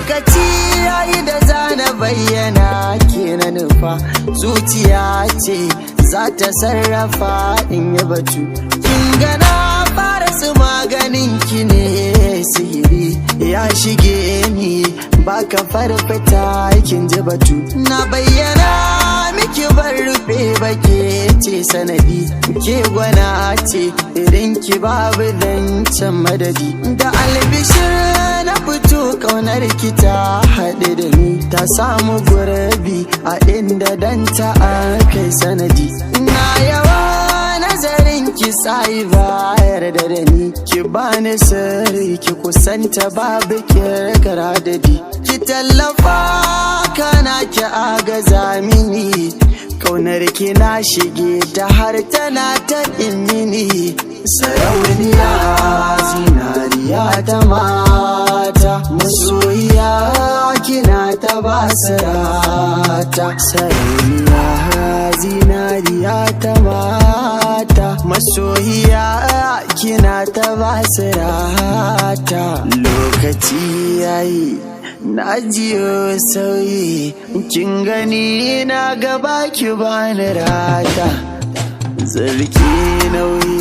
Lokaci yayi da zana bayyana ke na nufa, zuciya ce za ta sarrafa in yi batu. Kin gana fara su maganin ki ne, sihiri ya shige ni, baka farfita, kin ji batu. Na bayyana miki, bar rufe bake ce sanadi, ke gwana ce, irin ki babu zancen madadi. Da albishir na fito, kaunar ki ta haɗe da ni, ta samu gurbi a inda danta kai sanadi. Na yawa nazarin ki sai bayar da ni, ki bani sirri, ki kusanta, babu kirkira dadi. Ki tallafa kana ki agaza mini, kaunar ki na shige ta har tana ta mini. Sarauniya, zinariya ta mata, masoyiya, kina ta basirata. Sarauniya, zinariya ta mata, masoyiya, kina ta basirata. Lokaci yayi, na jiyo sauyi, kin gani na gaba, ki bani rata. Zarki nauyi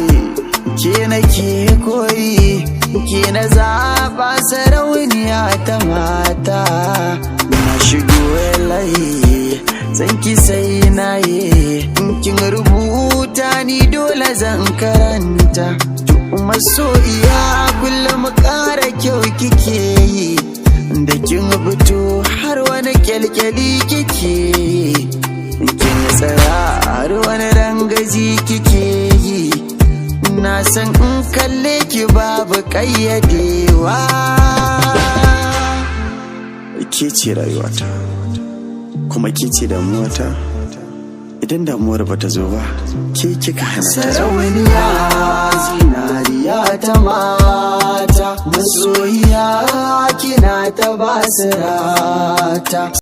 ke nake koyi, ke na zaɓa, sarauniya ta mata. Na shigo layi zan ki sai na yi, kin rubuta ni dole zan karanta. Masoyiya, kullum ƙara kyau kike yi, da kin fito har wani kyalkyali kike yi, kin tsaya har wani rangaji kike yi. Na san in kalle ki babu ƙayyadewa. Ke ce rayuwata, kuma ke ce damuwata. Idan damuwar bata zo ba, ke kika hana ta zo. Sarauniya, zinariya ta mata, masoyiya, kina ta basirata.